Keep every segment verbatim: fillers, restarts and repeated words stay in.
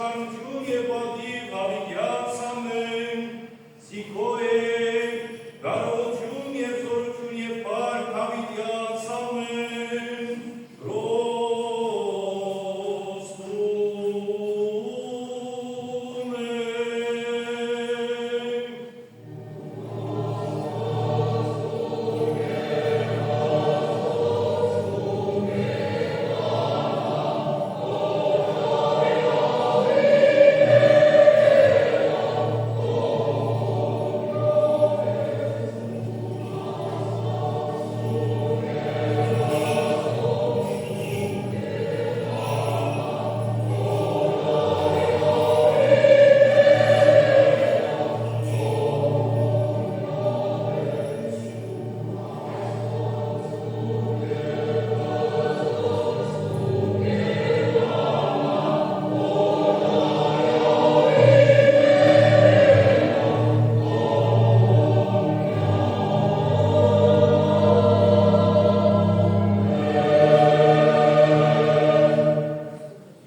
Իշխանութիւն եւ պատիւ յաւիտեանց ամէն, զի քո է, կարողութիւն եւ զօրութիւն եւ փառք յաւիտեանց ամէն, պրոստում է։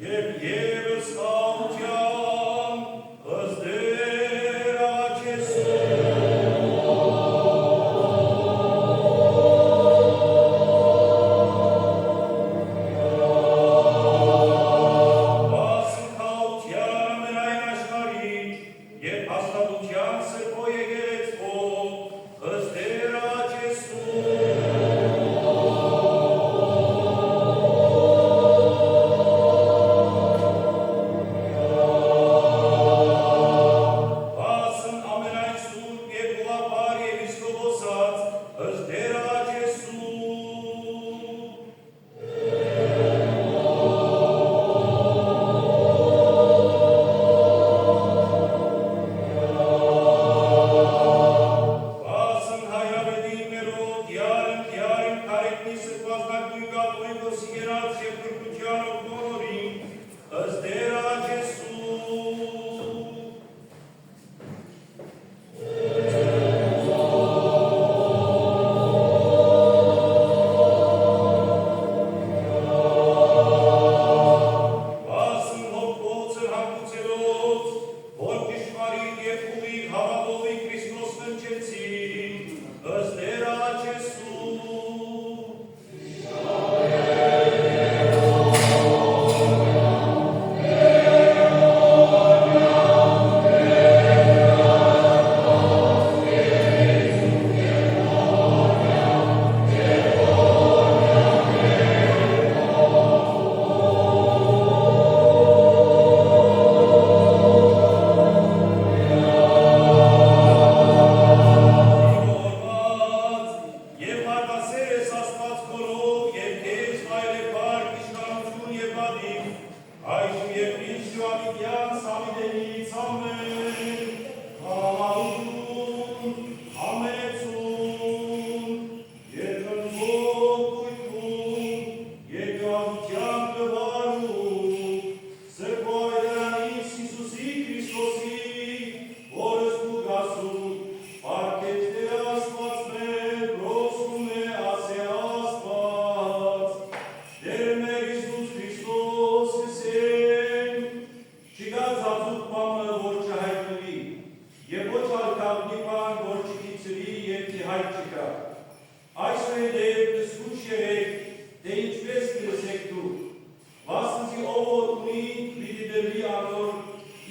Եւ եւս խաղաղութեան, ըստ Տէր Յիսուսի։ Վասն խաղաղութեան ամենայն աշխարհի եւ հաստատութեան Սրբոյ եկեղեցւոյ, ըստ Տէր Յիսուսի։ Վասն ամենայն սուրբ եւ հովանաւոր եպիսկոպոսաց, ըստ Տէր Յիսուսի։ Վասն հայրապետին մերոյ, Տիարին, Տիարին Քարեգնի սրբազան կաթողիկոսի կենաց եւ փրկութեան օգնողին, ըստ Տէր Յիսուսի։ Վասն հոգւոց հանգուցելոց, որ ճշմարիտ եւ ուղիղ հաւատովի Քրիստոս կնչեցին, ըստ Տէր Յիսուսի։ Եւ մարդասէր ես Աստուած քոնով եւ քեզ վայելէ փառք, իշխանութիւն եւ պատիւ, այժմ եւ մինչեւ յաւիտեանց յաւիտենիցս ամէն, խաղաղութիւն, համեցում, երկնքով գոյքուն, երկնաւորութեան կը վարու, Սուրբ Աւետարանին Յիսուսի Քրիստոսի, որ զգուշացում, պարգեւ Տէր Աստուած մեր, պրոստում է, ասէ Աստուած, Տէր մեր Յիսուս Քրիստոս, ըսեն, չկայ ծածուկ բան մը, որ չյայտնուի, եւ ոչ ալ գաղտնի բան, որ չգիտցուի եւ ի յայտ չգայ։ Այսուհետեւ զգոյշ եղէք, թէ ինչպէս կը լսէք դուք, վասն զի ով որ ունի, պիտի տրուի անոր,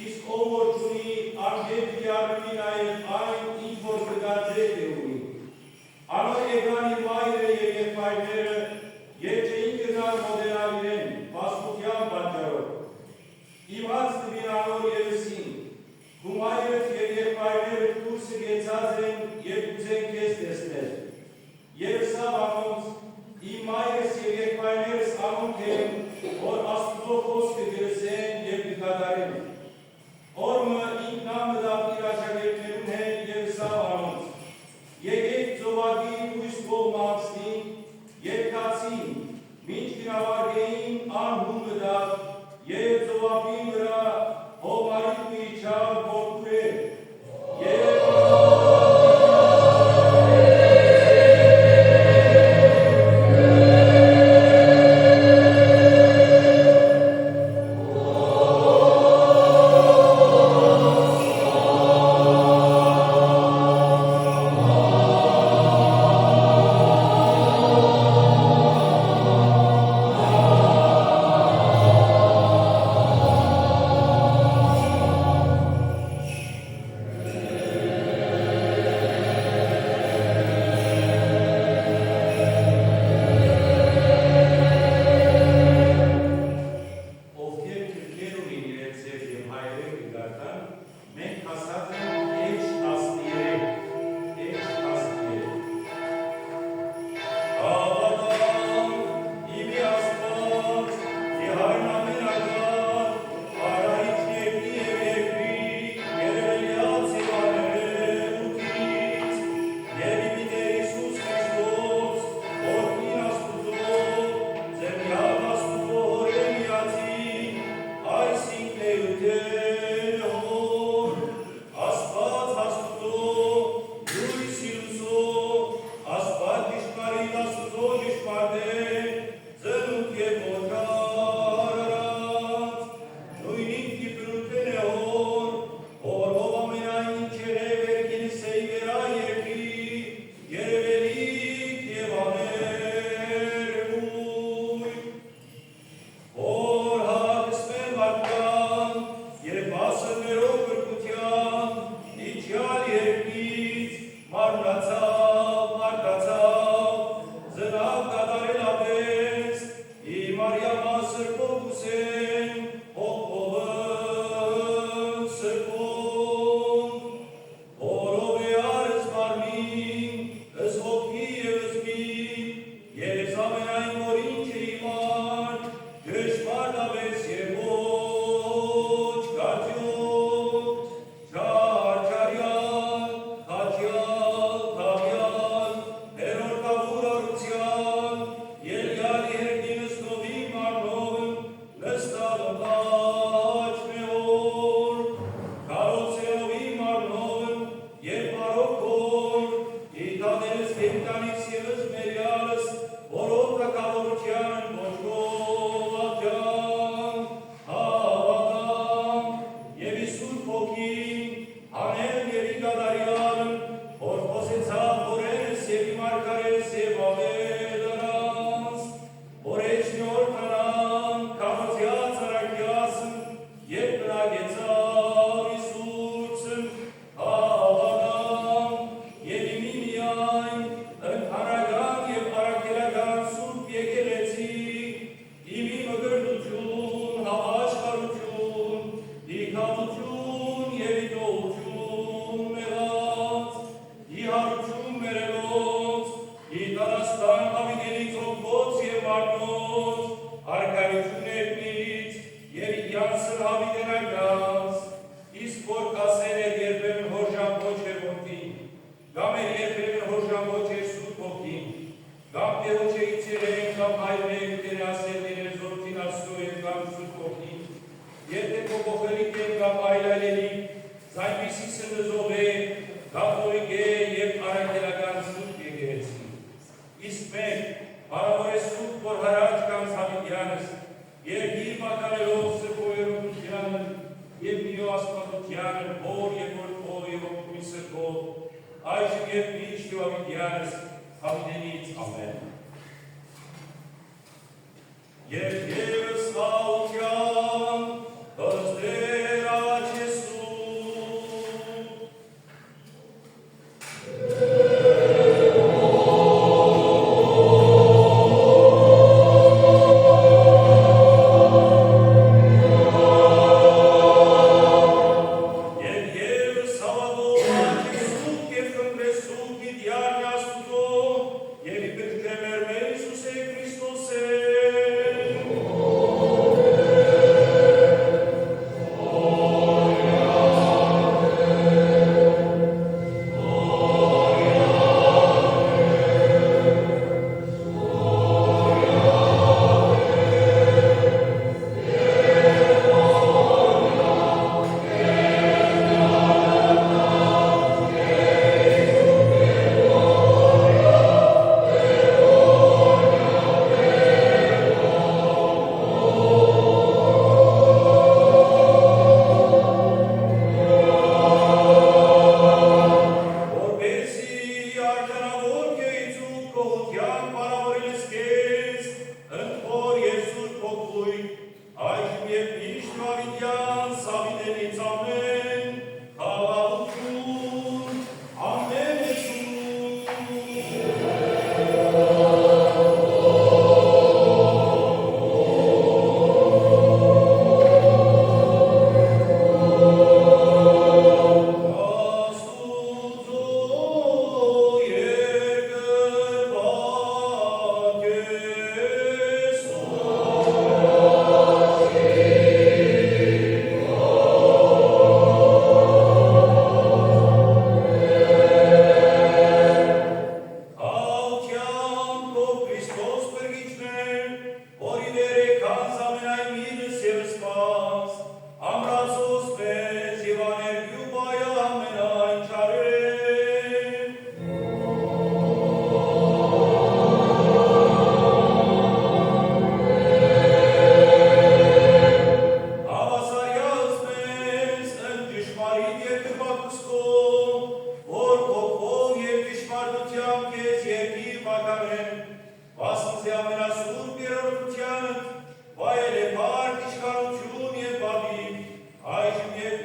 իսկ ով որ չունի, անկէ պիտի առնուի նաեւ այն, ինչ որ կը կարծէ թէ ունի։ Անոր եկան իր մայրը եւ եղբայրները, եւ չէին կրնար մօտենալ իրեն, բազմութեան պատճառով։ Իմաց տուին անոր եւ ըսին. «Քու մայրդ եւ եղբայրներդ դուրսը կեցած են եւ կ'ուզեն քեզ տեսնել»։ Եւ ըսաւ անոնց. «Իմ մայրս եւ եղբայրներս անոնք են, որ Աստուծոյ խօսքը կը լսեն եւ կը կատարեն»։ Օր մը ինքն անմտաւ իր աշակերտներուն հետ եւ ըսաւ անոնց. «Եկէք ծովակիոյս կողմը անցնինք», եւ գացին, մինչ կը նաւարկէին, ան հում մտաւ, եւ ծովափին վրայ հովմարի կու իջաւ, որ կուրէ, եւ Աջ մէ օր, քարոզելով իմ առնովն եւ բարոքոր, ի դատերս կենդանիս ևս մերյալս, որ օդակավորութեան կոչուով ատեան, հաւատամ, եւ ի Սուրբ Հոգին, հանել եւ ի կատարեալ, որ խօսեցաւ հօրէս եւ իմ արկարէս եւ աւետարանս, որ էջնի օր քանան քարոզեաց առակեալսն, երբ բնակեցաւ ի Սուրբսն, հաւատամ, եւ ի միմիայն ընդհանրական եւ առաքելական Սուրբ Եկեղեցի, ի մկրտութիւն, հաւաաշխարհութիւն, ի գատութիւն եւ ի տողութիւն մեղաց, ի յարութիւն մեռելոց, ի դատաստան յաւիտենից հոգւոց եւ մարմնոց, արկայութիւն էթնից եւ ի կեանսն յաւիտենական, իսկ որ կասեր էր երբեմն հոր ժամ ոչ էր որդին, կամ էր երբեմն հոր ժամ ոչ էր Սուրբ Հոգին, կամ դե ոչ է ինձ երեն, կամ այլ մէկ դերասեր դերեր զորդին Աստուծոյ եւ կամ Սուրբ Հոգին, եթէ քո փոխելիք են կամ այլ այլելի, զայնպիսի սնզով է, կաթողիկէ եւ առաքելական Սուրբ Եկեղեցի։ Իսկ մենք, բարաւոր է Սուրբ, որ հառաջ կան Սաւիտեանս, երկիր մականելով Սրբոյ Օրհնութեանը եւ միով Աստվածութեանը, որ եւ որ քո եւ որ քո Սրբով, այժմ եւ միշտ եւ Սաւիտեանս, Սաւիտենից, ամէն։ Եւ ևս աուքեան, ըստ Տէր Յիսուսի։ Եւ ևս հաւատով Յիսուս եւ խնդրեսու գիտեալ Աստուծոյ, եւ ի փրկչէ մեր Յիսուսէ Քրիստոսէ։ Որպեսզի արժանաւոր կեյցուկ գոհութեան բարաւորելս քեզ, ընդ Հօր եւ Սուրբ Հոգոյ, այժմ եւ միշտ Դաւիդեան Սաւիտենից ամէն խաղաղութիւն, ամէն Աուքեան քո Քրիստոս փրկիչներ, որ ի վեր է քանզ ամենայն մինս եւ սպաս, ամրացուց մեզ եւ աներկիու պայ ամենայն չարէն։ Հաւասարեաց մեզ ընդ ճշմարիտ երկրպագուս քո, որ քո քով եւ ճշմարտութեամբ քեզ երկիր մակարեն, վասն զի ամենասուրբ երրորդութեանդ վայել է փառք, իշխանութիւն եւ պատիւ, այժմ եւ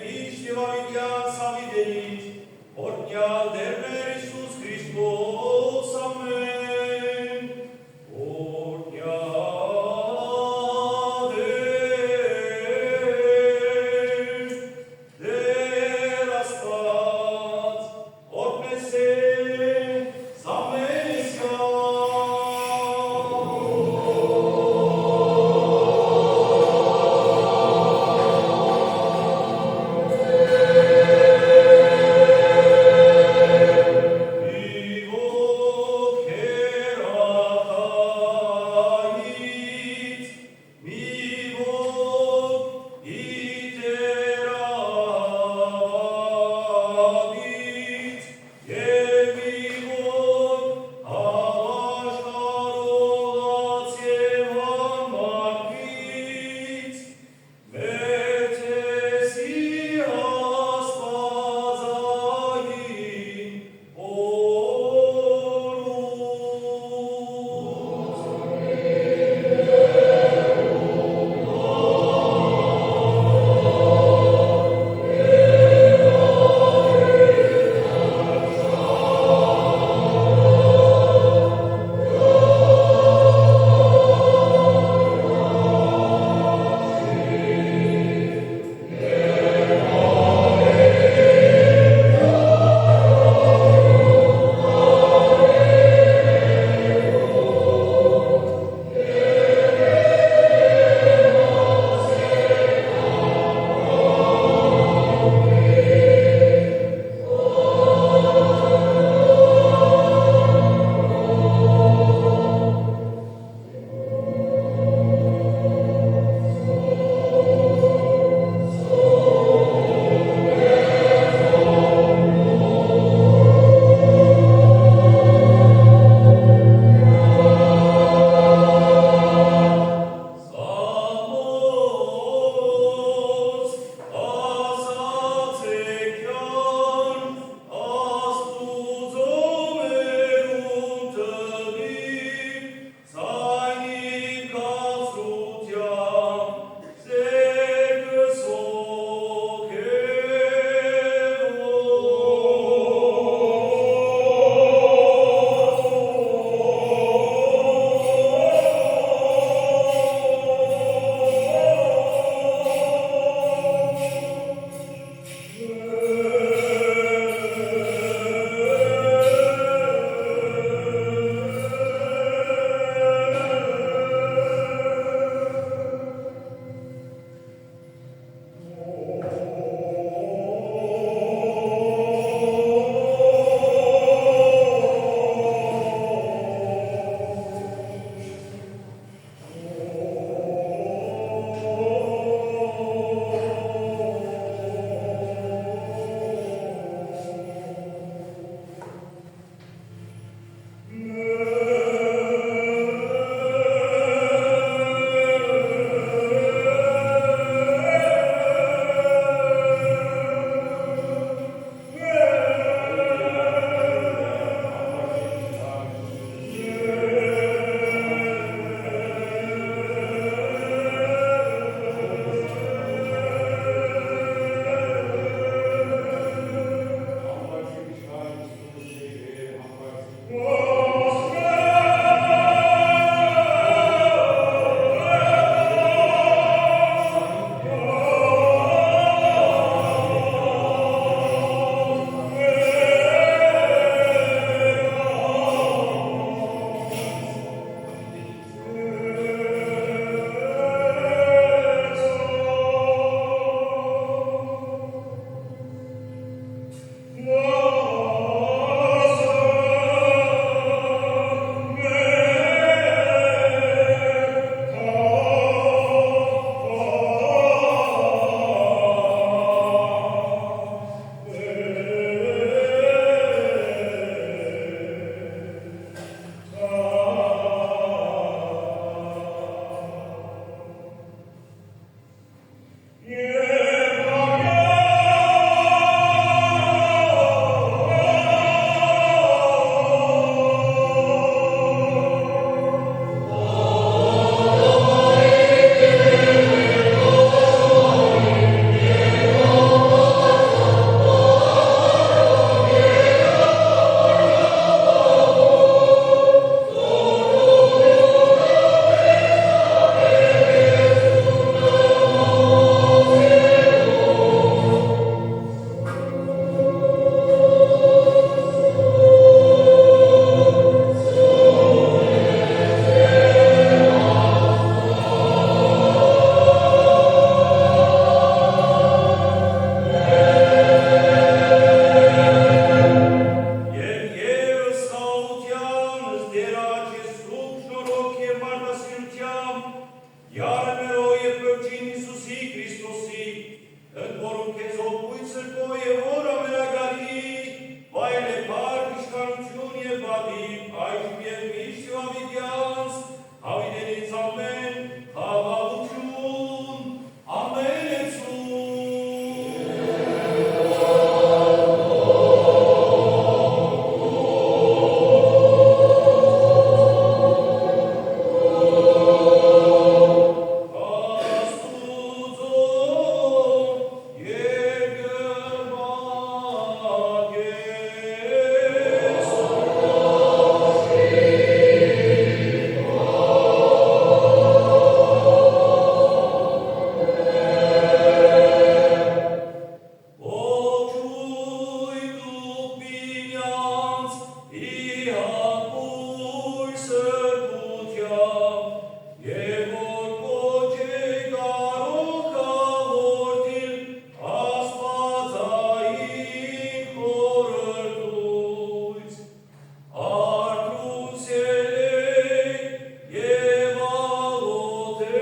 Եւ ևս խաղաղութեան, Տէր, աճ ես սուրբ շնորհով եւ մարդասիրութեամբ, Յարմերով եւ Փրկչին Յիսուսի Քրիստոսի, ընդ որում քեզով կոյսեր կ'ո եւ որ ամենակարի, վայել է փառք, իշխանութիւն եւ պատիւ, այժմ եւ միշտ եւ յաւիտեանց, յաւիտենից ամէն խաղաղութիւն, ամէն եցուն։ Ողջոյ դուք միմեանց, ի հապոյր սրբութեան, եւ որ կոչ է կարող հաղորդիլ աստուածային խորհրդոյց։ Արդուս ելէք եւ աղօթեցէք։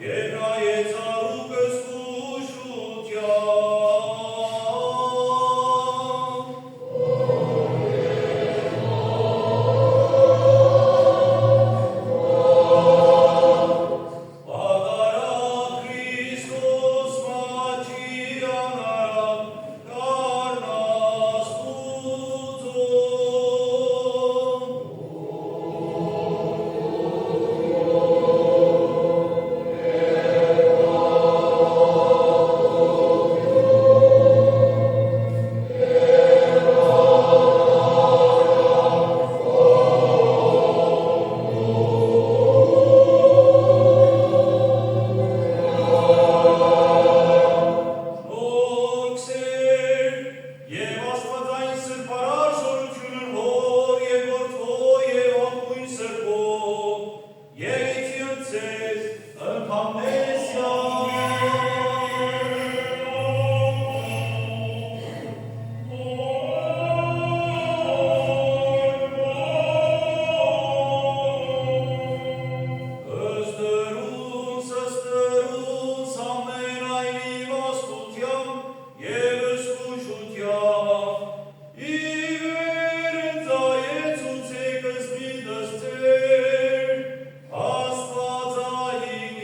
Եբրայեցարու կսկուշութեան։ Պատարագ Քրիստոս մաչի անարատ, Նորքսեր եւ աստուածային սրբարար շնորհութիւնը Հօր եւ Որդւոյ եւ Հոգւոյն Սրբոյ, երիցի ընդ ձեզ, ընդամենեսեան։ Ստրուն, ստրուն, ամենայն իմաստութեան եւ զգուշութեան, ի վեր ընծայեցուցէք զնի դսցեր, Աստուածային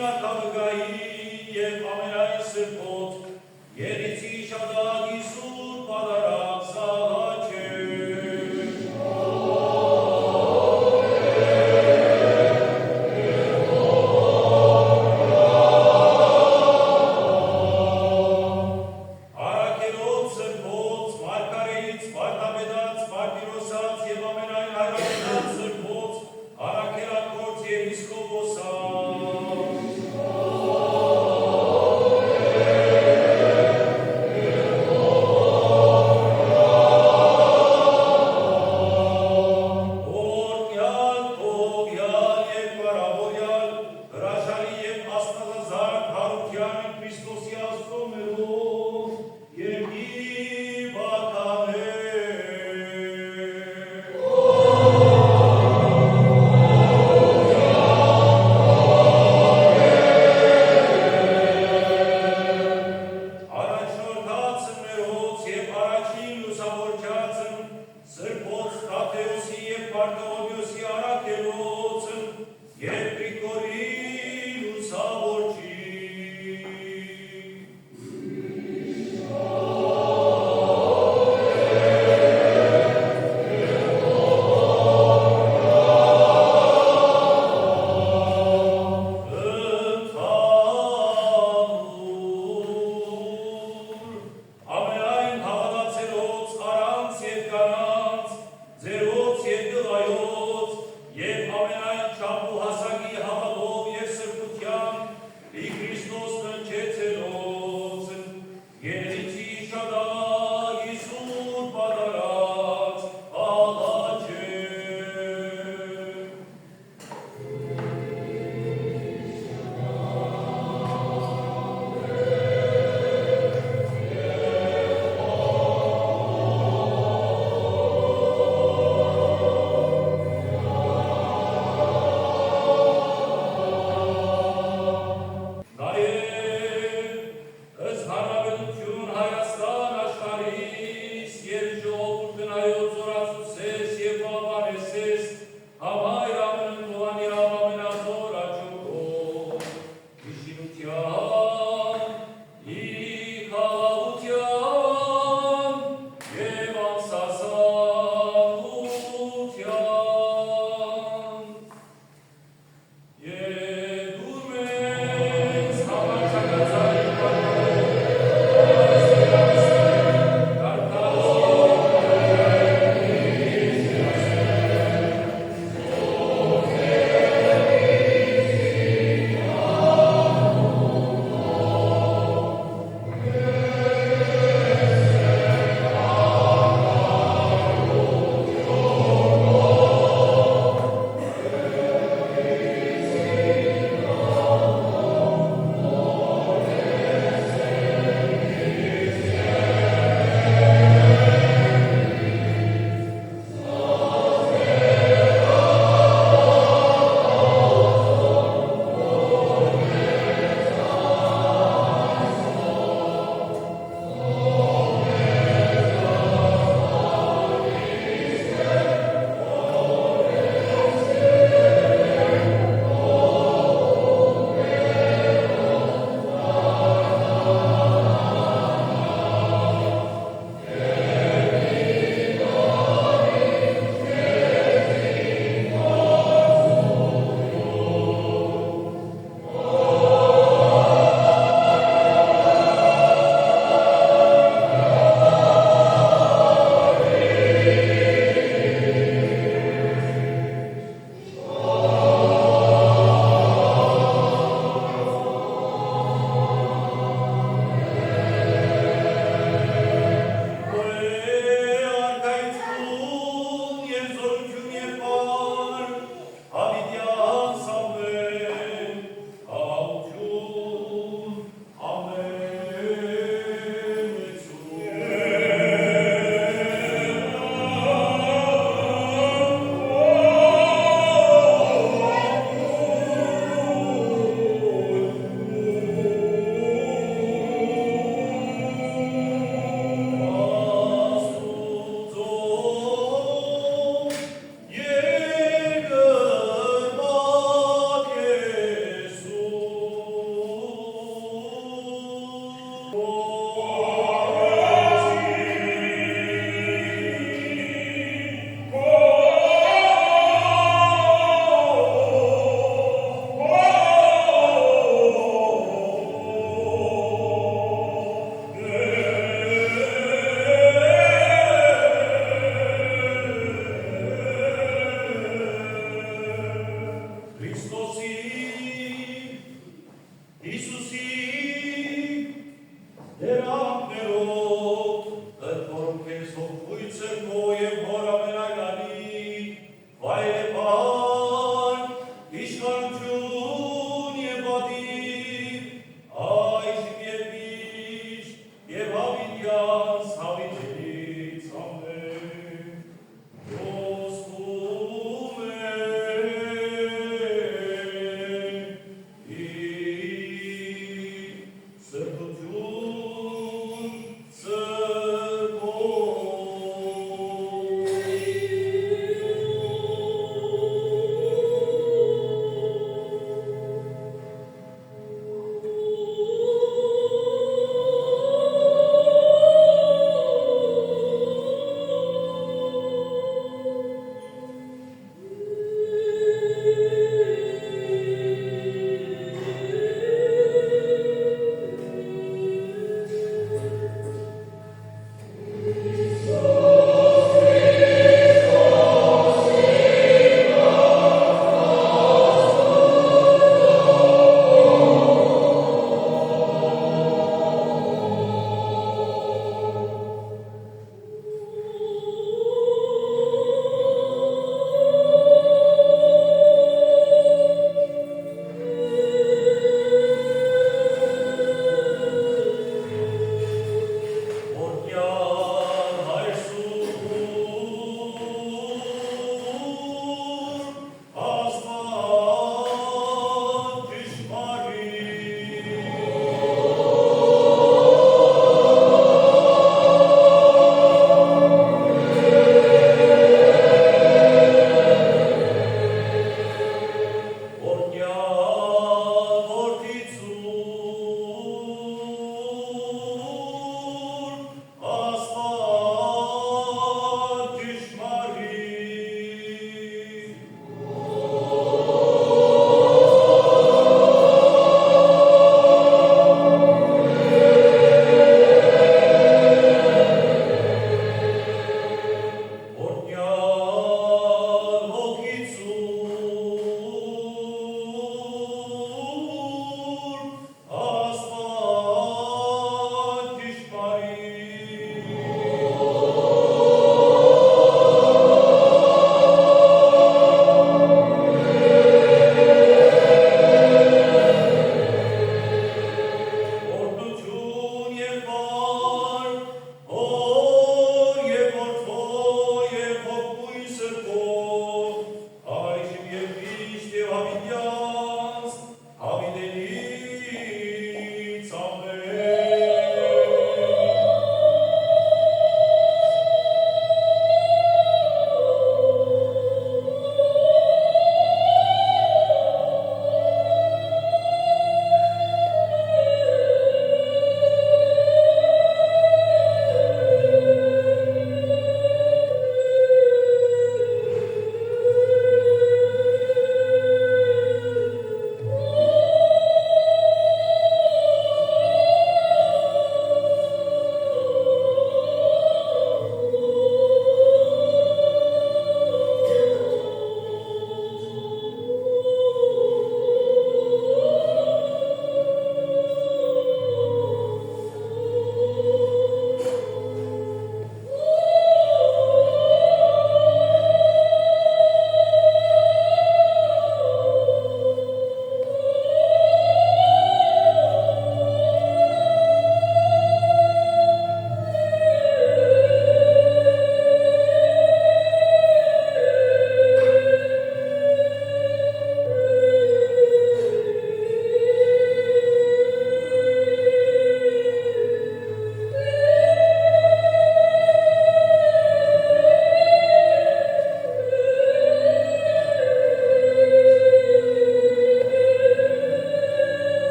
Կապկային եւ ամենայն սրբոց, Եղիցի շատակի սուրբ պատարագ Սաղաչէ։ Առաքելոց սրբոց, մարգարէից, վարդապետաց, մարտիրոսաց եւ ամենայն հայրապետաց սրբոց, առաքելագործ եպիսկոպոսաց։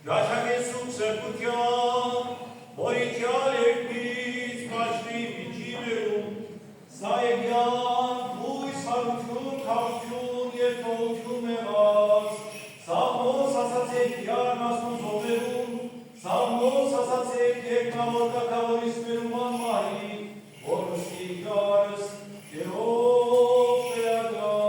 Կ'աջակցենք սուրբ սրբութեան, որ իջեալ երկնից պաշտի միջին մերուն, սա է միայն բոյս հարութիւն, քարութիւն եւ թողութիւն մեղաց, սաղմոս ասացէք յարն աստուածոներուն, սաղմոս ասացէք երկնաւոր թագաւորիս մերուն անմահի, որ մսի գարս Տէրով պեական։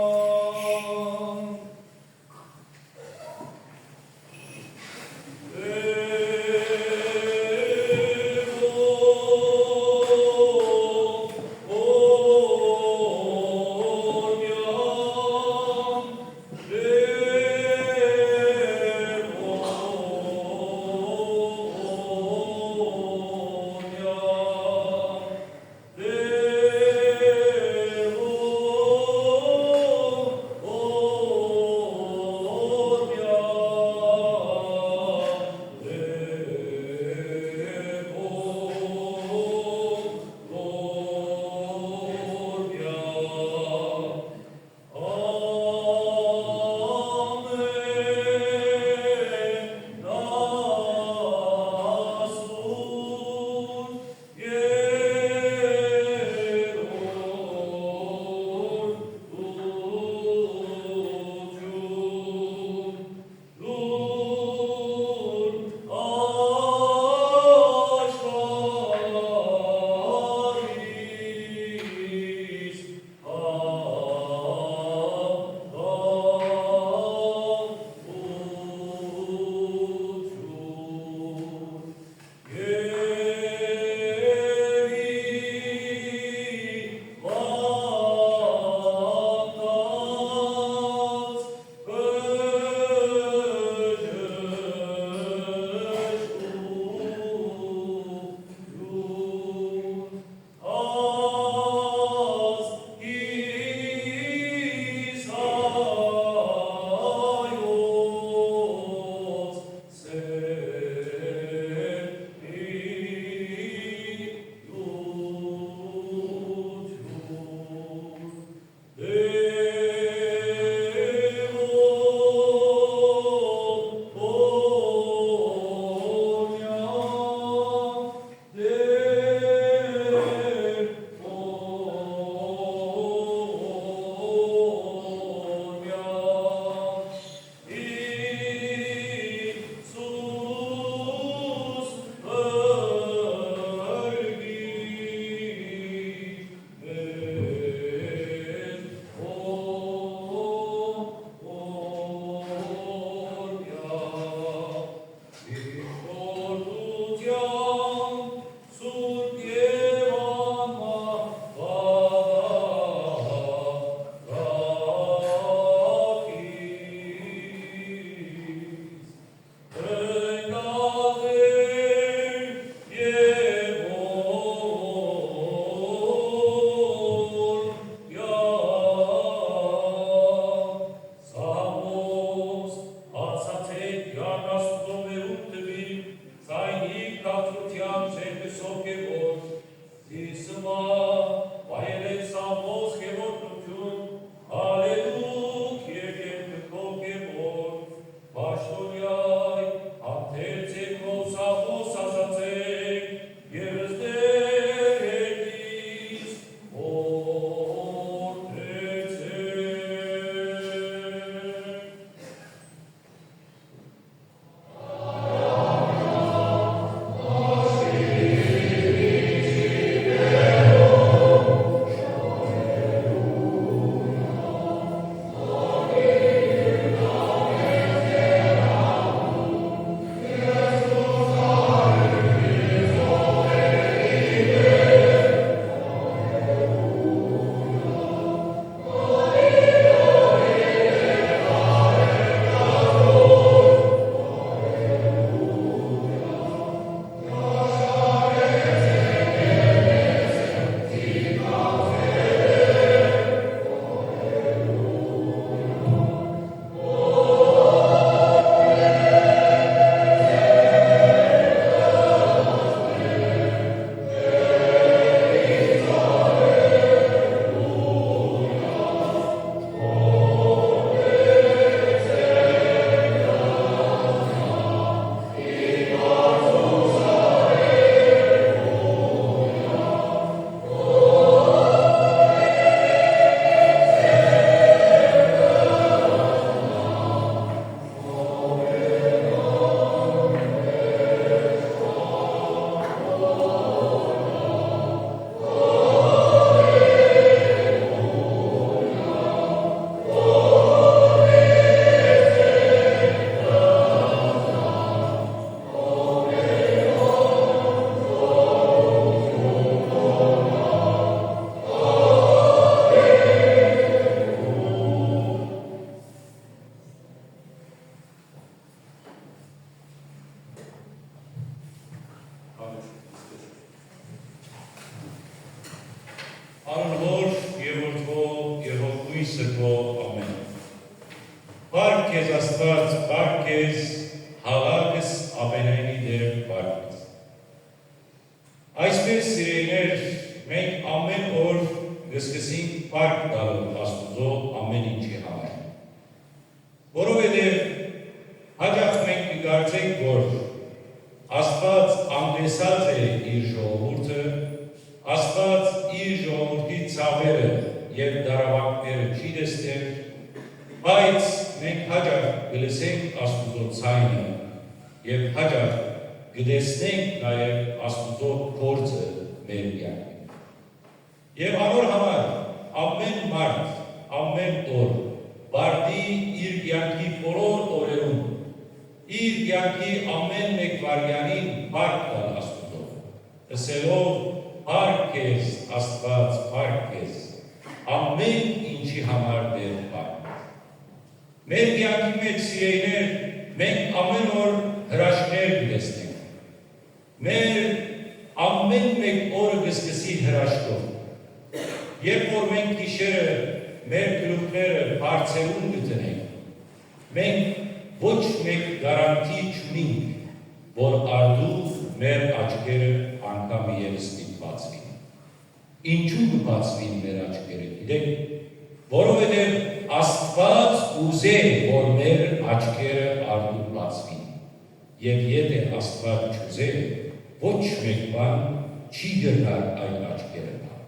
Սաղմոս, ասացէք յարն աստուածոներուն տուի, սա ինք կացութեան շեշտը սովկեւոր, զիս մը վայելէք սաղմոս գեղօրհնութիւն, հալելուք եկեք քով գեղօր, պաշտօնեայ, հանդերձ եք ով սաղմոս ասացէք, եւ ստեր եկից օրհնեցէք։ Սրբոյ, ամէն։ Փառք քեզ, Աստուած, փառք քեզ, յաւակս ամենայնի Տէր, փառք քեզ։ Այսպէս, սիրելիներ, մենք ամէն օր կը սկսենք փառք տալով Աստուծոյ ամէն ինչի համար։ Որովհետեւ հաճախ մենք կը կարծենք, որ Աստուած անտեսած է իր ժողովուրդը, Աստուած իր ժողովրդի ցաւերը եւ դարաւանքները չի տեսներ, բայց մենք հաճախ կը լսենք Աստուծոյ ձայնը եւ հաճախ կը տեսնենք նաեւ Աստուծոյ գործը մեր կեանքին։ Եւ անոր համար ամէն մարդ, ամէն օր պարտի իր կեանքի բոլոր օրերուն, իր կեանքի ամէն մէկ վայրկեանին փառք տալ Աստուծոյ, ըսելով. «Փառք քեզ, Աստուած, փառք քեզ, ամէն ինչի համար Տէր, փառք քեզ»։ Մեր կեանքի մէջ, սիրելիներ, մենք ամէն օր հրաշքներ կը տեսնենք։ Մեր ամէն մէկ օրը կը սկսի հրաշքով։ Երբ որ մենք գիշերը մեր գլուխները բարձերուն կը դնենք, մենք ոչ մէկ գարանթի չունինք, որ արդու մեր աչքերը անգամ եւս պիտի բացուին։ Ինչո՞ւ կը բացուին մեր աչքերը, գիտեք, որովհետեւ Աստուած ուզէ, որ մեր աչքերը արդու բացուին։ Եւ եթէ Աստուած չուզէ, ոչ մէկ բան չի կրնար այդ աչքերը բան։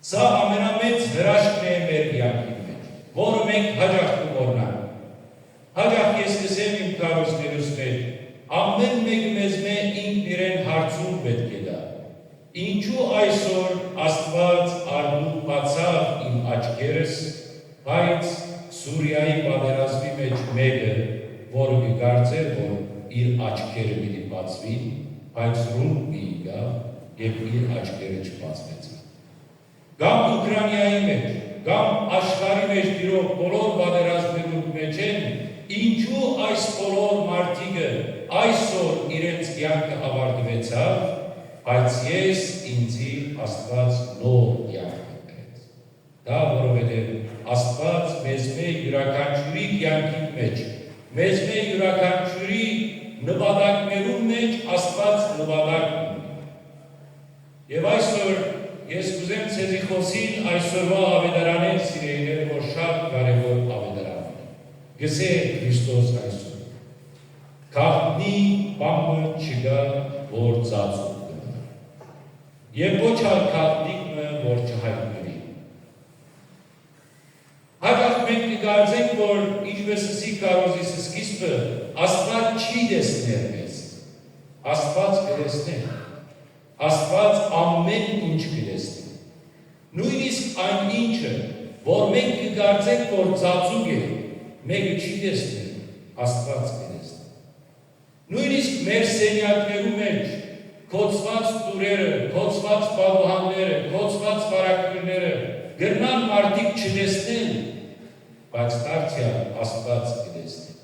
Սա ամենամեծ հրաշքն է մեր կեանքին մէջ, որը մենք հաճախ կը մոռնանք։ Հաճախ ես կ'ըսեմ իմ քարոզներուս մէջ, ամէն մէկը մեզմէ ինքն իրեն հարցում պէտք է տայ. «Ինչո՞ւ այսօր Աստուած արդու բացաւ իմ աչքերս»։ Բայց Սուրիայի պատերազմի մէջ մէկը, որը կը կարծէր, որ իր աչքերը պիտի բացուին, բայց ռումբ մը եկաւ եւ իր աչքերը չբացուեցան։ Կամ Ուկրաինայի մէջ, կամ աշխարհի մէջ տիրող բոլոր պատերազմներուն մէջ են, ինչու այս բոլոր մարդիկը այսօր իրենց կեանքը աւարտուեցաւ, բայց ես ինծի Աստուած նոր կեանք մը տուեց։ Դա որովհետեւ Աստուած մեզմէ յուրաքանչիւրի կեանքին մէջ, մեզմէ յուրաքանչիւրի նպատակներուն մէջ Աստուած նպատակ ունի։ Եւ այսօր ես կ'ուզեմ ձեզի խօսիլ այսօրուայ աւետարանէն, սիրելիներ, որ շատ կարեւոր աւետարան է։ Կ'ըսէ Քրիստոս այսօր. «Գաղտնի բան մը չկայ, որ ծածուկ կը մնայ, եւ ոչ ալ գաղտնիք մը, որ չյայտնուի»։ Հաճախ մենք կը կարծենք, որ, ինչպէս ըսի քարոզիս սկիզբը, Աստուած չի տեսներ մեզ։ Աստուած կը տեսնէ։ Աստուած ամէն ինչ կը տեսնէ։ Նոյնիսկ այն ինչը, որ մենք կը կարծենք, որ ծածուկ է, մէկը չի տեսներ, Աստուած կը տեսնէ։ Նոյնիսկ մեր սենեակներու մէջ գոցուած տուրերը, գոցուած պատուհանները, գոցուած վարագոյրները կրնան մարդիկ չտեսնեն, բայց դարձեալ Աստուած կը տեսնէ։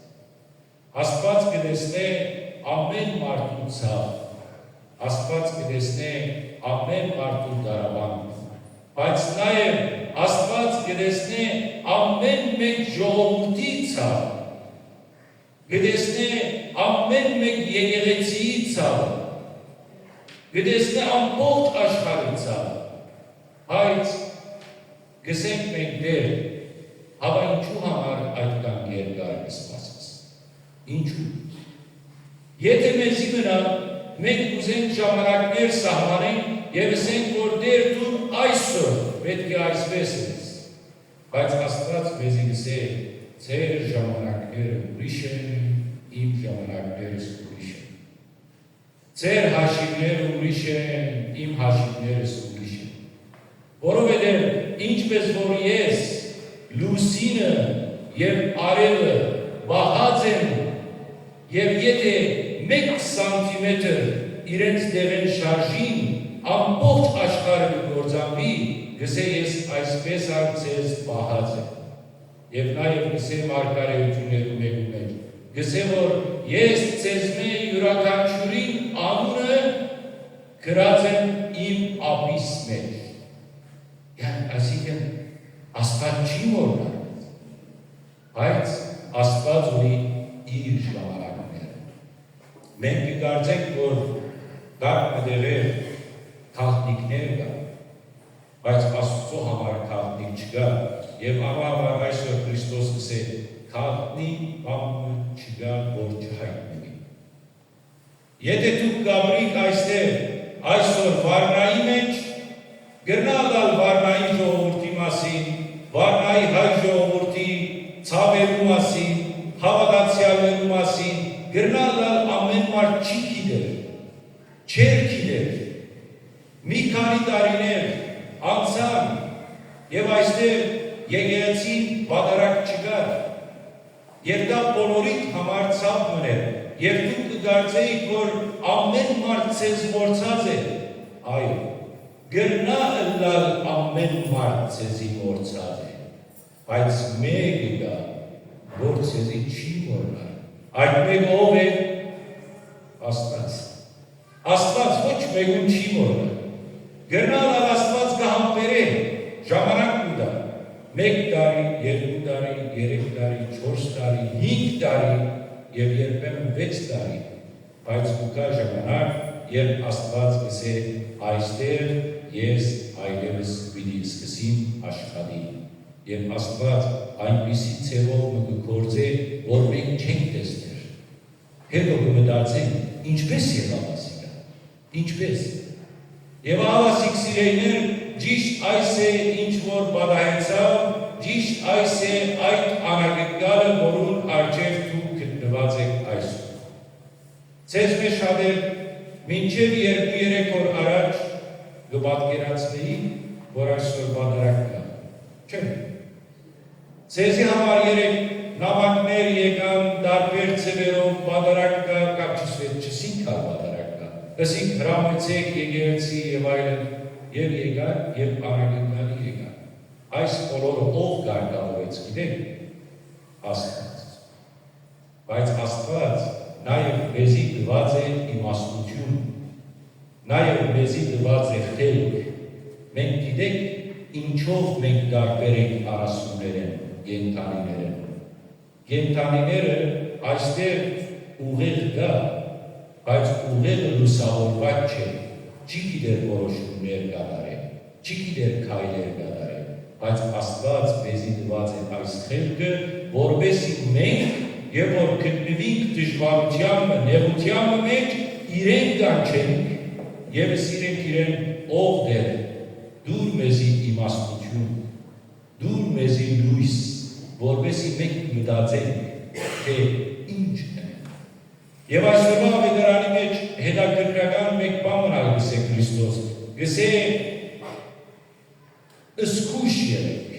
Աստուած կը տեսնէ ամէն մարդու ցաւ, Աստուած կը տեսնէ ամէն մարդու դարաւանքը, բայց նաեւ Աստուած կը տեսնէ ամէն մէկ ժողովուրդի ցաւ, կը տեսնէ ամէն մէկ եկեղեցիի ցաւը, կը տեսնէ ամբողջ աշխարհի ցաւը, բայց կ'ըսենք մենք. «Տէր, հապա ինչու համար այդքան երկար կը սպասես։ Ինչու»։ Եթէ մեզի մնայ, մենք կ'ուզենք ժամանակներ սահմանենք եւ ըսենք, որ Տէր, դուն այսօր պէտք է այսպէս ըլես, բայց Աստուած մեզի կ'ըսէ. «Ձեր ժամանակները ուրիշ են, իմ ժամանակներս ուրիշ են։ Ձեր հաշիվները ուրիշ են, իմ հաշիվներս ուրիշ են։ Որովհետեւ ինչպէս որ ես լուսինը եւ արեւը պահած եմ, եւ եթէ մէկ սանտիմետր իրենց տեղէն շարժին, ամբողջ աշխարհը կը կործանուի, կ'ըսէ. ես այսպէս ալ ձեզ պահած եմ»։ Եւ նաեւ կ'ըսէ մարգարէութիւններու մէկու մէջ, կ'ըսէ, որ ես ձեզմէ յուրաքանչիւրին անունը գրած եմ իմ ափիս մէջ։ Յա, այսինքն, Աստված չի մոռնար, բայց Աստված ունի իր ժամանակները։ Մենք կը կարծենք, որ կարգ մը տեղեր գաղտնիքներ կան, բայց Աստուծոյ համար գաղտնիք չկայ, եւ անոր համար այսօր Քրիստոս կ'ըսէ. «Գաղտնի բան մը չկայ, որ չյայտնուի»։ Եթէ դուք կ'ապրիք այստեղ այսօր Վարնայի մէջ, կրնայ ըլլալ Վարնայի ժողովուրդի մասին, Վարնայի հայ ժողովուրդի ցաւերու մասին, հաւատացեալներու մասին, կրնայ ըլլալ, ամէն մարդ չի գիտեր, չէր գիտեր։ Մի քանի տարիներ անցան, եւ այստեղ եկեղեցին պատարագ չկար։ Եւ դա բոլորիդ համար ցաւ մըն էր, եւ դուք կը կարծէիք, որ ամէն մարդ ձեզ մոռցած է։ Այո, կրնայ ըլլալ, ամէն մարդ ձեզի մոռցած է, բայց մէկը կայ, որ ձեզի չի մոռնար։ Այդ մէկը ո՞վ է։ Աստուած։ Աստուած ոչ մէկուն չի մոռնար։ Կրնայ ըլլալ, Աստուած կը համբերէ, ժամանակ կու տայ։ Մէկ տարի, երկու տարի, երեք տարի, չորս տարի, հինգ տարի եւ երբեմն վեց տարի, բայց կու գայ ժամանակ, երբ Աստուած կ'ըսէ. «Այստեղ ես այլեւս պիտի սկսեմ աշխատիլ»։ Եւ Աստուած այնպիսի ձեւով մը կը գործէ, որ մենք չենք տեսներ։ Հետո կը մտածենք. ինչպե՞ս եղաւ ասիկա։ Ինչպէ՞ս։ Եւ ահա, սիրելիներ, ճիշտ այս է, ինչ որ պատահեցաւ, ճիշտ այս է այդ անակնկալը, որուն առջեւ դուք գտնուած էք այսօր։ Ձեզմէ շատեր մինչեւ երկու-երեք օր առաջ կը պատկերացնէին, որ այսօր պատարագ կայ։ Չէ։ Ձեզի համար երեկ նամակներ եկան, տարբեր ձեւերով, պատարագ կայ, կապ չըսվեց, չըսինք, հալ պատարագ կայ։ Ըսինք, հրամեցէք եկեղեցի եւ այլն, եւ եկան, եւ անակնկալը եկան։ Այս բոլորը ո՞վ կարգաւորեց, գիտեք։ Աստուած։ Բայց Աստուած նաեւ մեզի տուած է իմաստութիւն, նաեւ մեզի տուած է խելք։ Մենք գիտենք, ինչով մենք տարբեր ենք անասուններէն, կենդանիներէն։ Կենդանիները այստեղ ուղեղ կայ, բայց ուղեղը լուսաւորուած չէ, չի գիտեր որոշումներ կատարել, չի գիտեր քայլեր կատարել, բայց Աստուած մեզի տուած է այս խելքը, որպեսզի մենք, եւ որ գտնուինք դժուարութեան մը, նեղութեան մը մէջ, իրեն կանչենք եւ ըսինք իրեն. «Ով Տէր, դուր մեզի իմաստութիւն, դուր մեզի լոյս, որպեսզի մենք մտածենք, թէ ինչ ընենք»։ Եւ այսօրվա աւետարանի մէջ հետաքրքրական մէկ բան մնալ կ'ըսէ Քրիստոս, կ'ըսէ. «Զգոյշ եղէք,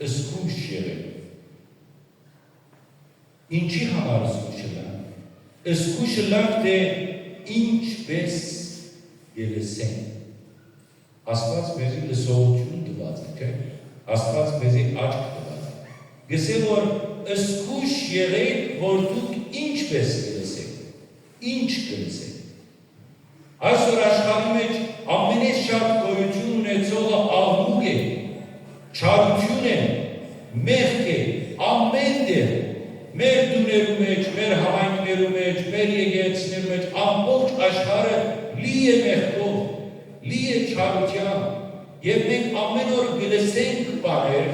զգոյշ եղէք»։ Ինչի համար զգոյշ ըլլանք։ Զգոյշ ըլլանք, թէ ինչպէս կը լսենք։ Աստուած մեզի լսողութիւն տուած է, չէ՞։ Աստուած մեզի աչք տուած է։ Կ'ըսէ, որ զգոյշ եղէք, որ դուք ինչպէս կը լսէք, ինչ կը լսէք։ Այսօր աշխարհի մէջ ամենէս շատ գոյութիւն ունեցողը աղմուկ է, չարութիւն է, մեղք է, ամէն տեղ, մեր տուներու մէջ, մեր համայնքներու մէջ, մեր եկեղեցիներու մէջ, ամբողջ աշխարհը լի է մեղքով, լի է չարութեամբ, եւ մենք ամէն օր կը լսենք բաներ,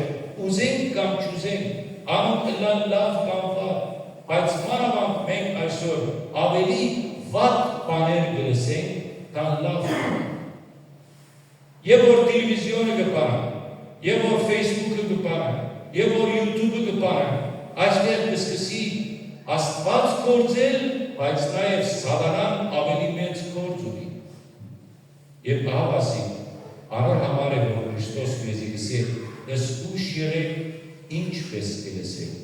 ուզենք կամ չուզենք, անոնք ըլլան լաւ կամ վատ, բայց մանաւանդ մենք այսօր աւելի վատ բաներ կը լսենք, քան լաւ բաներ։ Եւ որ տելեվիզիոնը կը պարան, եւ որ Facebook-ը կը պարան, եւ որ YouTube-ը կը պարան, այստեղ կը սկսի Աստուած գործել, բայց նաեւ սատանան աւելի մեծ գործ ունի։ Եւ ահա ասի, անոր համար է, որ Քրիստոս մեզի կ'ըսէ. «Զգոյշ եղէք, ինչպէս կը լսէք,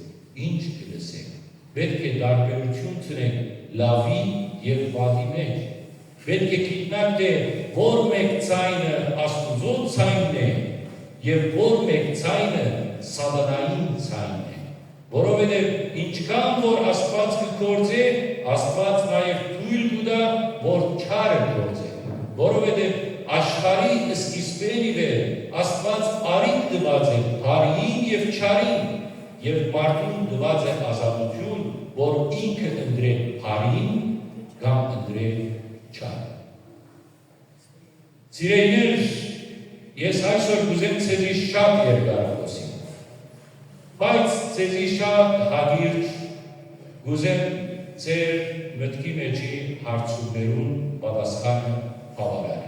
ինչ կը լսէք»։ Պէտք է տարբերութիւն դնենք լաւի եւ վատի մէջ։ Պէտք է գիտնանք, թէ որ մէկ ձայնը Աստուծոյ ձայնն է եւ որ մէկ ձայնը սատանային ձայնն է։ Որովհետեւ ինչքան որ Աստուած կը գործէ, Աստուած նաեւ թոյլ կու տայ, որ չարը գործէ։ Որովհետեւ աշխարհի սկիզբէն ի վեր Աստուած առիթ տուած է բարիին եւ չարին, եւ մարդուն տուած է ազատութիւն, որ ինքը ընտրէ բարին կամ ընտրէ չարը։ Սիրելիներ, ես այսօր կ'ուզեմ ձեզի շատ երկար խօսիմ, բայց ձեզի շատ հակիրճ կ'ուզեմ ձեր մտքի մէջի հարցումներուն պատասխանը բաւարարել։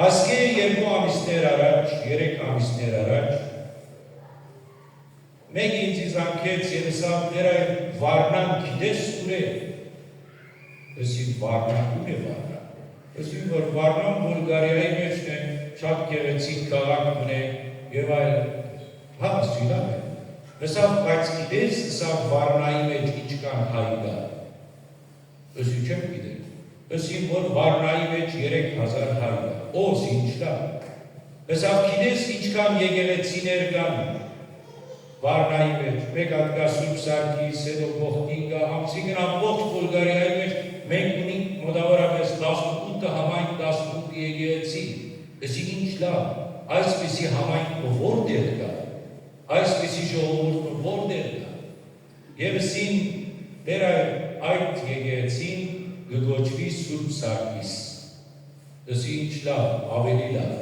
Ասկէ երկու ամիսներ առաջ, երեք ամիսներ առաջ, մէկը ինծի զանգեց եւ ըսաւ. «Տէր, այ Վարնան գիտես ուրե»։ Ըսի. «Վարնան, ո՞ւր է Վարնան»։ Ըսի որ Վարնան Բուլղարիայի մէջն է, շատ գեղեցիկ քաղաք մըն է եւ այլն։ Հա, ըսի, լաւ է։ Ըսաւ. «Բայց գիտես, ըսաւ, Վարնայի մէջ ինչքան հայ կայ»։ Ըսի. «Չեմ գիտեր»։ Ըսին որ Վարնայի մէջ երեք հազար հայ կայ։ Ո, ըսի, ինչ լաւ։ Ըսաւ. «Գիտես ինչքան եկեղեցիներ կան Վարնայի մէջ, մէկ հատ կայ Սուրբ Սարգիս, հետո Պողտինկա, ամսիկն ամբողջ Բուլղարիայի մէջ մենք ունենք մոտավորապես տասնութ համայնք, տասնութ եկեղեցի»։ Ըսի. «Ինչ լաւ, այսպիսի համայնք մը ո՞րտեղ կայ, այսպիսի ժողովուրդ մը ո՞րտեղ կայ»։ Եւ ըսին. «Տէր, այ այդ եկեղեցին կը կոչուի Սուրբ Սարգիս»։ Ըսի. «Ինչ լաւ, աւելի լաւ,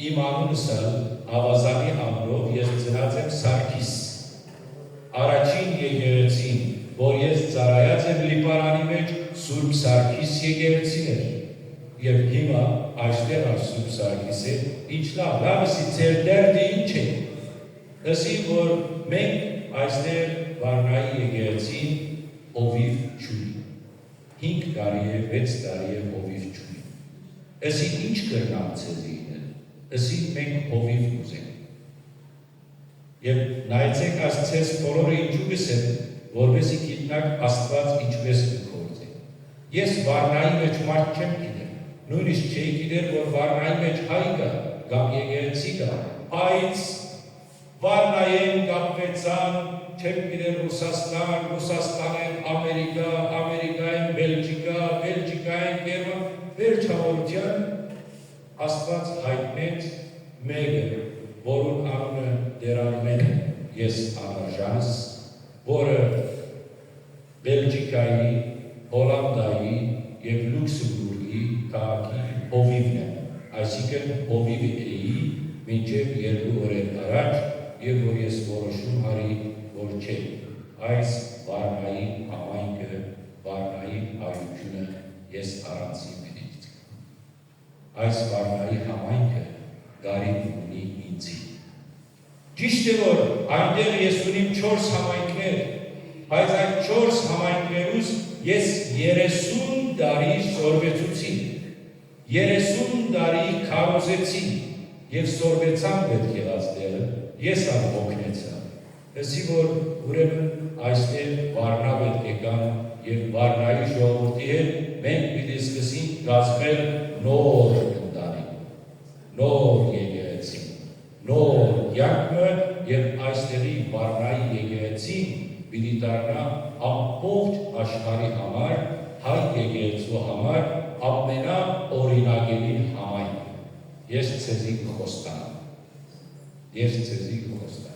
իմ անունս ալ, աւազանի անունով ես ծնած եմ, Սարգիս։ Առաջին եկեղեցին, որ ես ծառայած եմ Լիբանանի մէջ, Սուրբ Սարգիս եկեղեցին էր։ Եւ հիմա այստեղ ալ Սուրբ Սարգիս է։ Ինչ լաւ, լաւ, ըսի, ձեր դերդը ինչ է»։ Ըսի որ մենք այստեղ Վարնայի եկեղեցին հովիւ չունի։ Հինգ տարի է, վեց տարի է հովիւ չունի։ Ըսի. «Ի՞նչ կրնամ ձեզի ինել»։ Ըսի. «Մենք հովիւ կ'ուզենք»։ Եւ նայեցէք, այս ձեզ բոլորը ինչու կ'ըսեմ, որպեսզի գիտնաք Աստուած ինչպէս կը գործէ։ Ես Վարնայի մէջ մարդ չեմ գիտեր, նոյնիսկ չէի գիտեր որ Վարնայի մէջ հայ կայ կամ եկեղեցի կայ, բայց Վարնայէն կապուեցան, չեմ գիտեր, Ռուսաստան, Ռուսաստանէն Ամերիկա, Ամերիկայէն Բելգիկա, Բելգիկայէն Գերման-, վերջաւորութեան Աստուած յայտնեց մէկը, որուն անունը Տէր Արմէնը ես անարժանս, որը Բելգիկայի, Հոլանտայի եւ Լյուքսեմբուրգի քաղաքի հովիւն եմ, այսինքն հովիւը էի մինչեւ երկու օրեր առաջ, եւ որ ես որոշում առի, որ չէ, այս Վարնայի համայնքը, Վարնայի հայութիւնը ես առանձին պիտի գիտեմ։ Այս Վարնայի համայնքը կարիք ունի ինձի։ Ճիշդ է որ այնտեղ ես ունիմ չորս համայնքներ, բայց այդ չորս համայնքներուս ես երեսուն տարի սորվեցուցի, երեսուն տարի քարոզեցի եւ սորվեցան պետք եղած տեղը, ես ալ հոգնեցայ։ Ըսի որ ուրեմն այստեղ Վարնա պետք է գան եւ Վարնայի ժողովուրդի հետ մենք պիտի սկսենք կազմել նոր ընտանիք, նոր եկեղեցի, նոր կեանք մը, եւ այստեղի Վարնայի եկեղեցին պիտի դառնայ ամբողջ աշխարհի համար, հայ եկեղեցու համար ամենաօրինակելի համայնքը։ Ես ձեզի կը խոստանամ։ Ես ձեզի կը խոստանամ։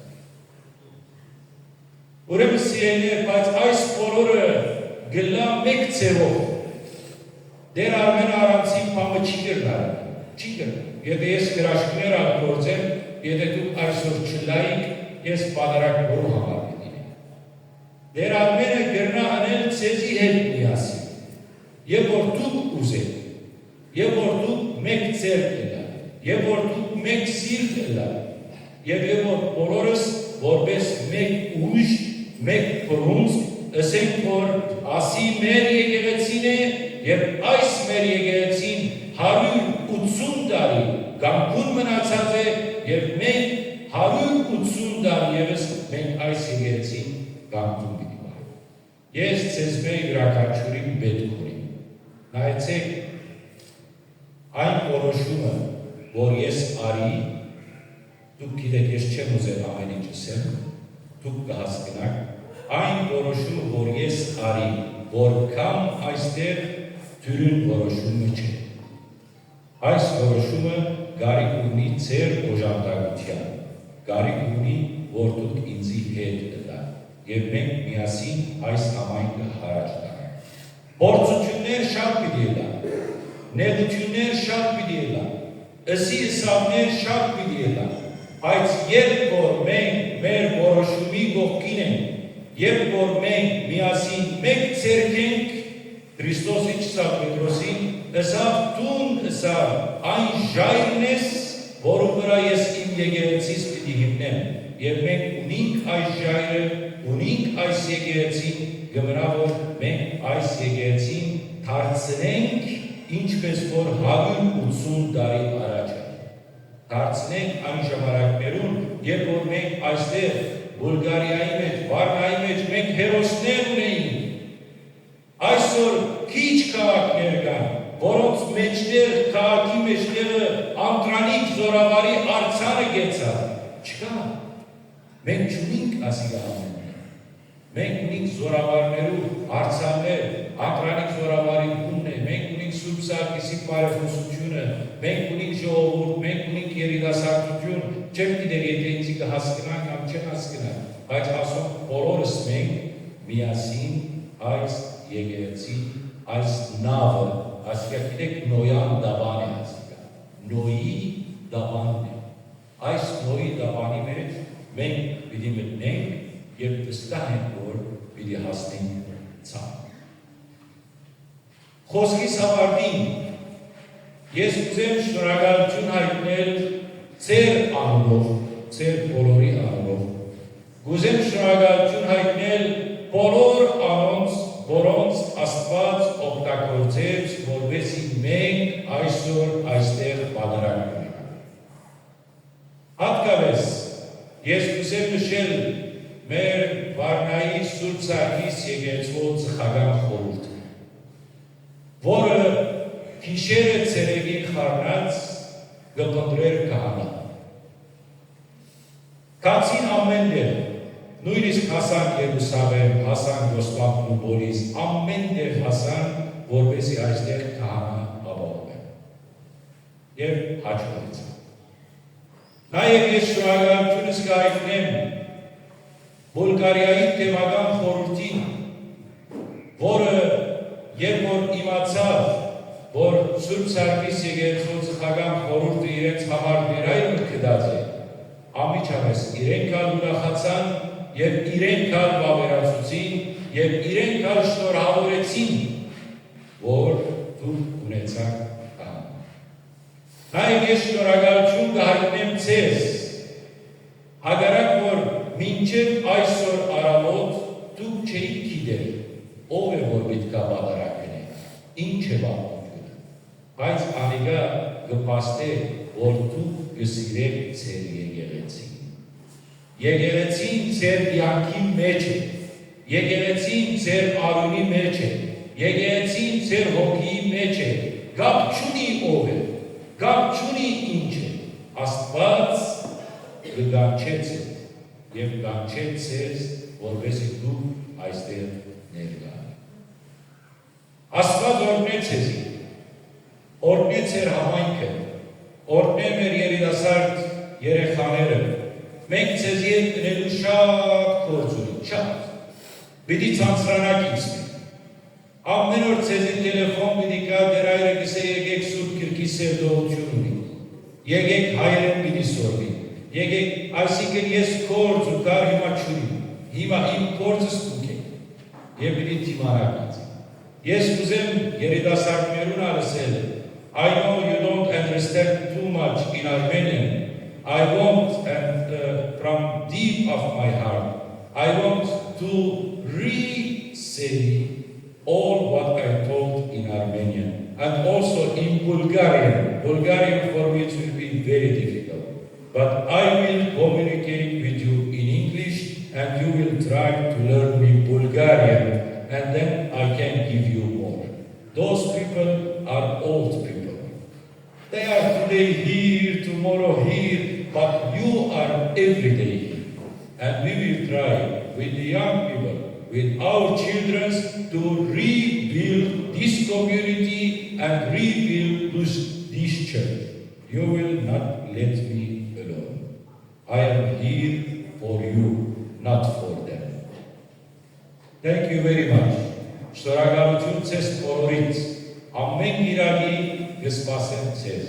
Ուրեմն, սիրելիներ, բայց այս բոլորը կ'ըլլայ մէկ ձեւով։ Տէր Արմէնը առանցին բան մը չի կրնար, չի կրնար։ Եթէ ես հրաշքներ ալ գործեմ, եթէ դուք այսօր չըլլայիք, ես պատարագ որու համար պիտի լինեմ։ Տէր Արմէնը կրնայ ընել ձեզի հետ միասին, եւ որ դուք ուզէք, եւ որ դուք մէկ ձեռք ըլլաք, եւ որ դուք մէկ սիրտ ըլլաք, եւ, եւ որ բոլորս որպես մէկ ուժ, մէկ բռունցք ըսենք որ ասի մեր եկեղեցին է, եւ այս մեր եկեղեցին հարիւր ութսուն տարի կամքուն մնացած է, եւ մենք հարիւր ութսուն տարի եւս մենք այս եկեղեցին կամքուն պիտի պահենք։ Ես ձեզմէ իւրաքանչիւրին պետք ունիմ։ Նայեցէք, այն որոշումը, որ ես արի, դուք գիտէք, ես չեմ ուզեր ամեն ինչ ըսեմ, դուք կը հասկնաք, այն որոշումը, որ ես արի, որ կամ այստեղ դիւրին որոշումը չէ։ Այս որոշումը կարիք ունի ձեր օժանդակութեան, կարիք ունի, որ դուք ինծի հետ ըլլաք, եւ մենք միասին այս համայնքը յառաջ տանք։ Փորձութիւններ շատ պիտի ելան, նեղութիւններ շատ պիտի ելան, ըսի ըսաւներ շատ պիտի ելան, բայց երբ որ մենք մեր որոշումի կողքին ենք, երբ որ մենք միասին մէկ ձեռք ենք, Քրիստոս ինչ ըսաւ Պետրոսին, ըսաւ. «Դուն», ըսաւ, «այն ժայռն ես, որուն վրայ ես իմ եկեղեցիս պիտի հիմնեմ»։ Եւ մենք ունինք այս ժայռը, ունինք այս եկեղեցին, կը մնայ որ մենք այս եկեղեցին դարձնենք, ինչպէս որ հարիւր ութսուն տարի առաջ էր։ Դարձնենք այն ժամանակներուն, երբ որ մենք այստեղ Բուլղարիայի մէջ, Վարնայի մէջ մենք հերոսներ ունեինք։ Այսօր քիչ քաղաքներ կան, որոնց մէջտեղ, քաղաքի մէջտեղը Անդրանիկ զօրավարի արձանը կեցաւ։ Չկայ։ Մենք չունինք ասիկա ամէնքը։ Մենք ունինք զօրավարներու արձաններ, Անդրանիկ զօրավարի բունն է, մենք ունինք Սուրբ Սարգիսի բարեխօսութիւնը, մենք ունինք ժողովուրդ, մենք ունինք երիտասարդութիւն, չեմ գիտեր եթէ ինձի կը հասկնան կամ չեն հասկնան, բայց ասոնք բոլորս մենք միասին այս եկեղեցի, այս նաւը, ասիկա գիտեք Նոյի դաւան է ասիկա, Նոյի դաւանն է։ Այս Նոյի դաւանի մէջ մենք պիտի մտնենք եւ վստահ ենք որ պիտի հասնենք ցան։ Խօսքիս աւարտին ես կ'ուզեմ շնորհակալութիւն յայտնել ձեր անունով, ձեր բոլորի անունով, կ'ուզեմ շնորհակալութիւն յայտնել բոլոր անոնց, որոնց Աստուած օգտագործեց, որպեսզի մենք այսօր այստեղ պատարագ ունենանք։ Հատկապէս ես կ'ուզեմ նշել մեր Վարնայի Սուրբ Սարգիս եկեղեցւոյ ծխական խորհուրդը, որը գիշերը ցերեկին խառնած կը փնտռէր քահանայ։ Գացին ամէն տեղ, նոյնիսկ հասան Երուսաղէմ, հասան Կոստանդնուպոլիս, ամէն տեղ հասան, որպեսզի այստեղ քահանայ ապահովեն։ Եւ հաջողեցան։ Նաեւ ես շնորհակալութիւնս կը յայտնեմ Բուլղարիայի թեմական խորհուրդին, որը երբ որ իմացաւ, որ Սուրբ Սարգիս եկեղեցւոյ ծխական խորհուրդը իրենց համար վերայր մը գտած է, անմիջապէս իրենք ալ ուրախացան եւ իրենք ալ վաւերացուցին եւ իրենք ալ շնորհաւորեցին, որ դուք ունեցաք ան։ Նաեւ ես շնորհակալութիւն կը յայտնեմ ձեզ, հակառակ որ մինչեւ այսօր առաւօտ դուք չէիք գիտեր ով է որ պիտի գայ պատարագ ընէ, ինչ է պատմութիւնը, բայց անիկա կը փաստէ որ դուք կը սիրէք ձեր եկեղեցին։ Եկեղեցին ձեր կեանքի մէջ է, եկեղեցին ձեր արիւնի մէջ է, եկեղեցին ձեր հոգիի մէջ է, կապ չունի ով է, կապ չունի ինչ է, Աստուած կը կանչէ ձեզ եւ կանչէ ձեզ, որպեսզի դուք այստեղ ներկայ Աստուած օրհնէ ձեզի, օրհնէ ձեր համայնքը, օրհնէ մեր երիտասարդ երեխաները։ Մենք ձեզի հետ ընելու շատ գործ ունենք, շատ։ Պիտի ցանցրանաք ինձ հետ։ Ամէն օր ձեզի տելեֆոն պիտի գայ, դեր այրը կ'ըսէ, «Եկեք Սուրբ Գրքի սերտողութիւն ունի։ Եկեք հայերէն պիտի սորվի։ Եկեք», այսինքն ես գործ ու կար հիմա չունիմ։ Հիմա իմ գործս դուք եք։ Եւ պիտի դիմանաք ինձ։ Ես կ'ուզեմ երիտասարդներուն ալ ըսել, I know you don't understand too much in Armenian. I want and, uh, from deep of my heart, I want to re-say all what I told in Armenian and also in Bulgarian. Bulgarian for me it will be very difficult. But I will communicate with you in English and you will try to learn me Bulgarian and then I can give you more. Those people are old people. They are today here, tomorrow here, but you are every day here. And we will try with the young people, with our children to rebuild this community and rebuild this, this church. You will not let me alone. I am here for you, not for them. Thank you very much. Շնորհակալութիւն ձեզ բոլորիդ։ Ամէն կիրակի կը սպասեմ ձեզ։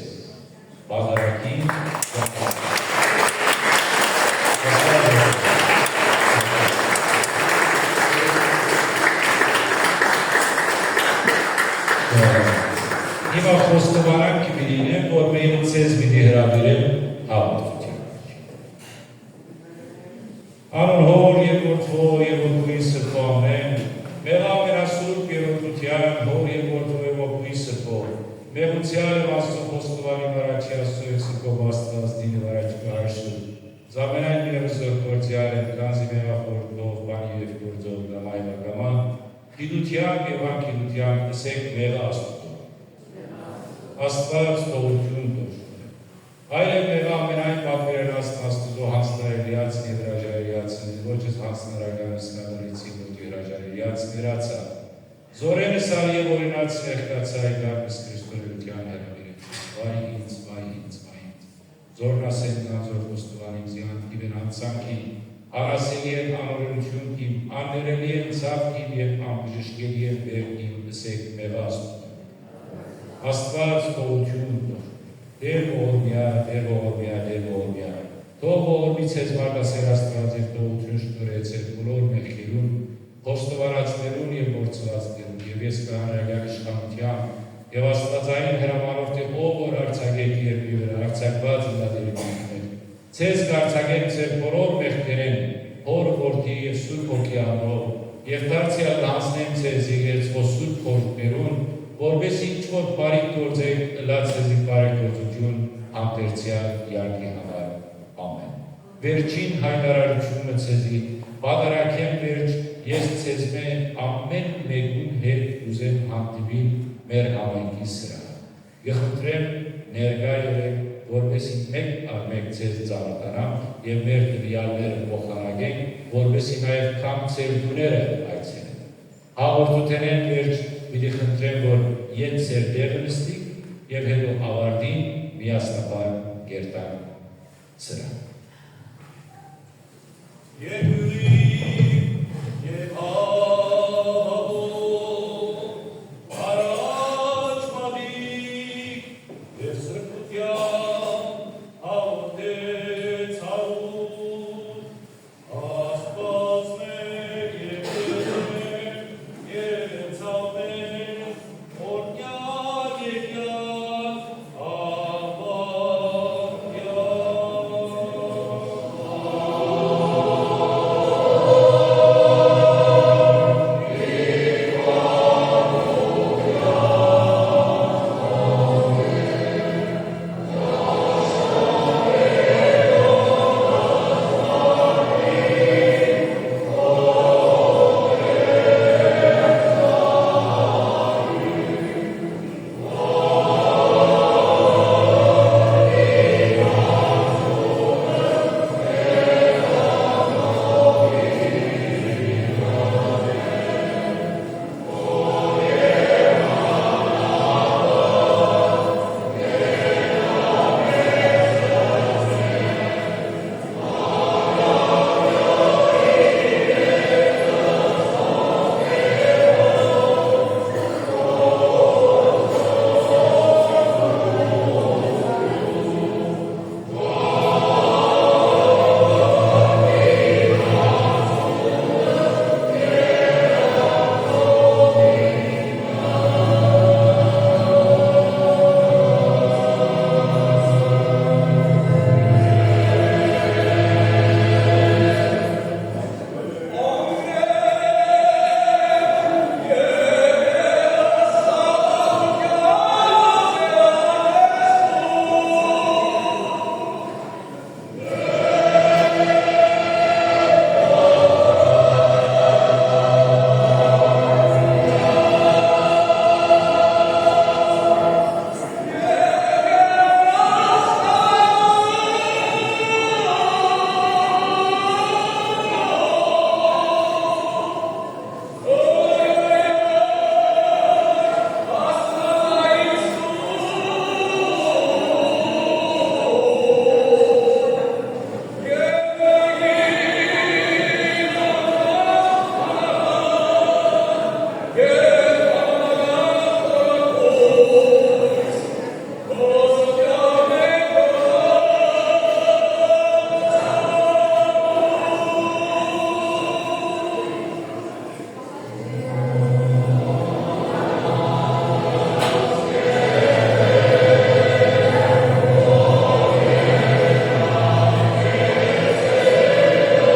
Պատարագին Հիմա խոստովանանք պիտի լինեմ, որ մէկը ձեզ պիտի հրաւիրեմ հաղորդութեան։ Անուն Հօր եւ Որդի եւ Ոգի Սրբոյ ամէն, մեղա ամենասուրբ երրորդութեան Հօր եւ Որդի եւ Ոգի Սրբոյ, մեղութեան եւ Աստծո խոստովանի վարաչի Աստծո եւ Սրբոյ Աստուածին վարաչի Հայրսու, զամենայն մեղը զոր գործեալ են, քանզի մեղախորտով, բանի եւ գործով, կամայ վակամա, գիտութեամբ եւ անգիտութեամբ, ըսեք մեղը Աստուծոյ։ Աստուած թողութիւն տուր։ Այլեւ մեղա ամենայն պատուիրեալ Աստուծոյ յանձնարարեալիացն եւ հրաժարեալիացն, ինչոց յանձնարարական սքանալիցի մտի հրաժարեալիացն իրացայ։ Զորենս ալ եւ օրինացի եղկացայ դարբս Քրիստոնեութեան հրաւիրեցի։ Վայ ինձ, վայ ինձ, վայ ինձ։ Զորն ասեն կան զոր խոստովան ինձ յանդ իբեն յանցանքի, անասելի են անօրենութիւն իմ, աններելի են ցաւ իմ եւ անբժշկելի են բերք իմ, ըսեք մեղա Աստուծոյ։ Աստուած գողութիւն տուր։ Տէր ողորմեա, Տէր ողորմեա, Տէր ողորմեա։ Թող ողորմի ձեզ մարդասեր Աստուած եւ թողութիւն շնորհեցեր բոլոր մեղքերուն, խոստովանածներուն եւ մոռցուածներուն, եւ ես կհանրայլայ իշխանութեան եւ աստուածային հրամանով, թէ ով որ արձակէ երկրի վրայ արձակուած իլա դերին, ձեզ կ'արձակեմ ձեր բոլոր մեղքերէն, Հօր, Որդի եւ Սուրբ Հոգի անունով, եւ դարձեալ կ'յանձնեմ ձեզ եկեղեցւոյ սուրբ խորհուրդներուն, որպէս ինչ որ բարիք գործէք, ըլլայ ձեզի բարեգործութիւն, հանդերձեալ կեանքի համար։ Ամէն։ Վերջին յայտարարութիւնը ձեզի, պատարագէն վերջ ես ձեզմէ ամէն մէկուն հետ կ'ուզեմ հանդիպիլ մեր համայնքի սրահ։ Կը խնդրեմ ներկայ եղէք, որպէս զի մէկ առ մէկ ձեզ ծանօթանանք եւ մեր տուեալները փոխանակենք, որպէս զի նաեւ կամ ձեր տուները այցելեն։ Հաղորդութենէն վերջ պիտի խնդրեմ, որ ետ ձեր տեղը նստիք եւ հետո աւարտին միասնաբար կերտանք սրահ։